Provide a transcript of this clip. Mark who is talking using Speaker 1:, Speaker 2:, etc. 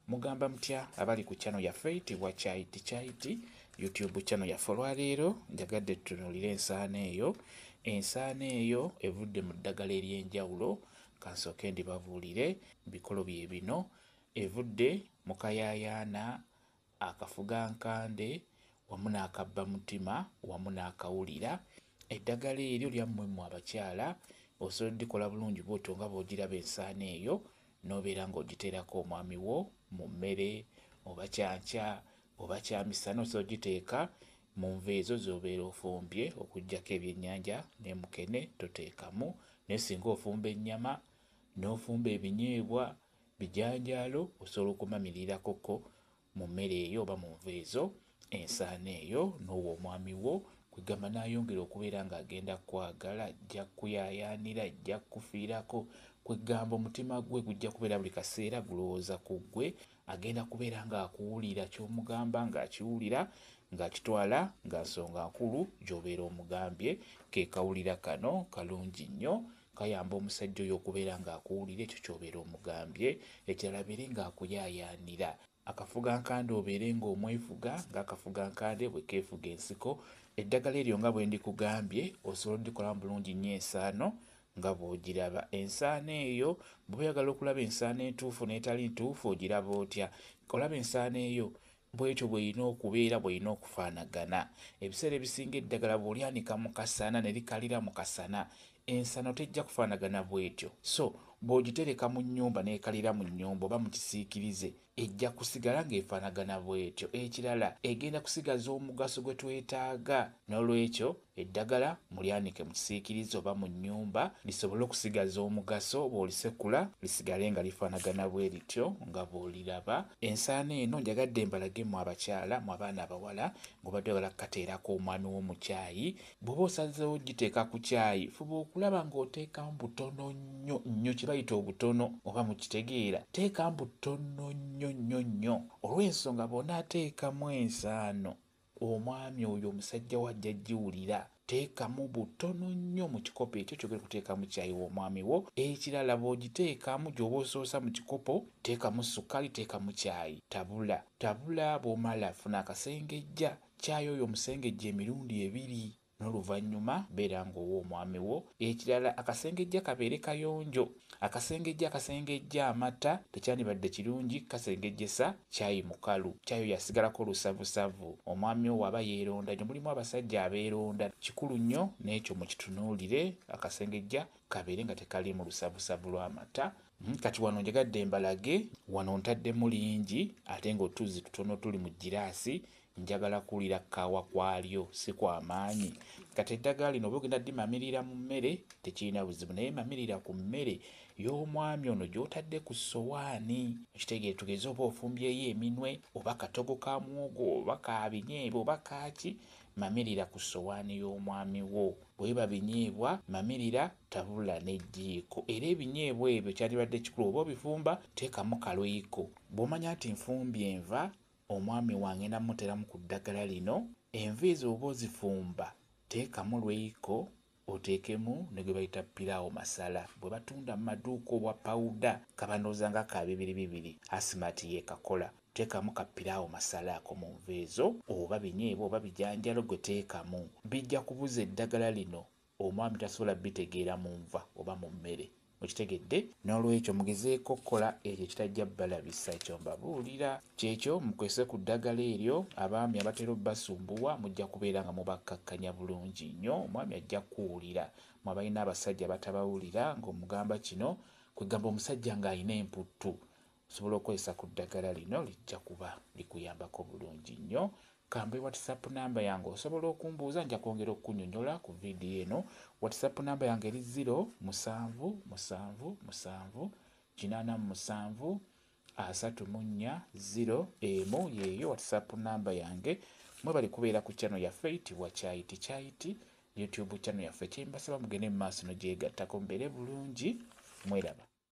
Speaker 1: Mugamba mutya abali ku channel yaffe eyitibwa Kyayiti Kyayiti YouTube channel yaffe. Olwaleero njagadde tutunuulire ensaano eyo. Ensaano eyo evudde mu ddagala ery'enjawulo. Kansooke ndibabuulire bikolo bye bino. Evudde mu kayaayaana, akafugankande wamu n'akabbamutima wamu n'akawulira. Eddagala eryo lyammwe mmwe abakyala, osobola oddikola bulungi bw'otyo nga bw'ogiraba ensaano eyo n'obeera ng'ogiteerako omwami wo mu mmere oba kyankya oba kyamisana, osobola ogiteeka mu nva ezo z'obeera ofumbye okuggyako ebyennyanja ne mukene toteekamu, naye singa ofumba ennyama n'ofumba ebinyeebwa, bijanjaalo, osobola okumamirirako mu mmere eyo oba mu nva ezo ensaano eyo n'owa omwami wo, kwegamba n'ayongera okubeera ng'agenda kukwagala, ajja kukuyaayaanira, ajja kukufiirako, kwegamba omutima gwe gujja kubeera buli kaseera gulowooza ku ggwe, agenda kubeera ng'akuwulira ky'omugamba ng'akiwulira ng'akitwala nga nsonga nkulu gy'obeera omugambye. Ke kawulira kano kalungi nnyo, kayamba omusajja oyo okubeera ng'akuwulira ekyo ky'obeera omugambye. Ekirala abeere ng'akuyaayaanira. Akafugankande obeere ng'omwefuga ng'akafugankande bwe keefuga ensiko. Eddagala eryo nga bwe ndikugambye osobola odikolamu bulungi nnyo ensaano nga bw'ogiraba. Ensaano eyo bw'oba oyagala okulaba ensaano entuufu n'etali ntuufu ogiraba otya? Olaba ensaano eyo bw'etyo bw'erina okubeera, bw'erina okufaanagana. Ebiseera ebisinga eddagala bw'olyanika mu kasana ne likalira mu kasana, ensaano tejja kufaanagana bw'etyo. So bw'ogitereka mu nnyumba n'ekalira mu nnyumba oba mu kisiikirize, ejja kusigala ng'efaanagana bw'etyo. Ekirala egenda kusigaza omugaso gwe twetaaga. N'olwekyo eddagala mulyanike mu kisiikirize oba mu nnyumba lisobole okusigaza omugaso, bw'olisekula lisigale nga lifaanagana bwe lityo nga bw'oliraba. Ensaano eno njagadde mbalage mmwe abakyala, mmwe abaana abawala ng'obadde oyagala kukateerako omwami wo mu caayi. Bw'oba osazeewo ogiteeka ku caayi, fuba okulaba ng'oteekamu butono nnyo nnyo, kye bayita obutono oba mukitegeera. Teekamu butono nnyo nnyo nnyo olw'ensonga bw'onaateekamu ensaano omwami oyo omusajja wo ajja giwulira. Teekamu butono nnyo mu kikopo ekyo ky'ogenda okuteekamu caayi w'omwami wo. Ekirala bw'ogiteekamu gy'oba osoosa mu kikopo, teekamu ssukaali, teekamu caayi, tabula tabula. Bw'omala funa akasengejja, caayi oyo omusengejje emirundi ebiri, n'oluvannyuma beera ng'owa omwami wo. Ekirala akasengejja kabeere kayonjo. Akasengejja akasengejja amata tekyandibadde kirungi kasengejjesa caayi mukalu. Caayi oyo asigalako olusavusavu. Omwami wo aba yeeronda nnyo, mulimu abasajja abeeronda. Kikulu nnyo n'ekyo mukitunuulire, akasengejja kabeere nga tekaliimu lusavusavu lw'amata. Kati wano njagadde mbalage, wano ntaddemu lingi ate ng'otuzzi tutono tuli mu giraasi, njagala kuwulira kkaawa kwalyo, si kwa maanyi. Kati eddagala lino oba ogenda ddimamirira mu mmere tekirina buzibu, naye mamirira ku mmere y'omwami ono gy'otadde ku ssowaani. Okitegeera, tugeze oba ofumbyeyo eminwe oba katogo ka muwogo oba ka binyeebwa oba kaaki, mamirira ku ssowaani y'omwami wo. Bwe biba binyeebwa, mamirira, tabula n'ejjiiko. Era ebinyeebwa ebyo kyandibadde kikulu oba obifumba, teekamu kalweyiko. Bw'omanya nti nfumbye enva, omwami wange ngenda mmuteeramu ku ddagala lino, enva ezo bw'oba ozifumba teekamu lweyiko oteekemu ne gwe bayita piraawo masala bwe batunda mu maduuka obwa pawuda kaba ndowooza nga ka bibiri bibiri, Asmat yeekakola. Teekamu ka piraawo masala ako mu nva ezo oba binyeebwa oba bijanjaalo gwe teekamu. Bijja kubuza eddagala lino omwami tasobola bitegeera mu nva oba mu mmere. Okitegedde? N'olwekyo mugezeeko okukola ekyo ekitajja balabisa, ekyo mbabuulira. Kyekyo, mukwese ku ddagala eryo, abaami abatera obbasumbuwa mujja kubeera nga mubakkakkanya bulungi nnyo, omwami ajja kukuwulira. Mmwe abalina abasajja abatabawulira ng'omugamba kino, kwegamba omusajja ng'alina emputtu, osobola okukozesa ku ddagala lino lijja kuba likuyambako bulungi nnyo. Kambe WhatsApp namba yange osobola okumbuuza, nja kwongera okukunyonyola ku vidiyo eno. WhatsApp namba yange eri 0 7 7 7 87 34 0 emu, yeeyo WhatsApp namba yange. Mwebale kubeera ku channel yaffe eyitibwa Kyayiti Kyayiti YouTube channel yaffe. Kyembasaba mugende mu maaso nogyegattako, mubeere bulungi, mweraba.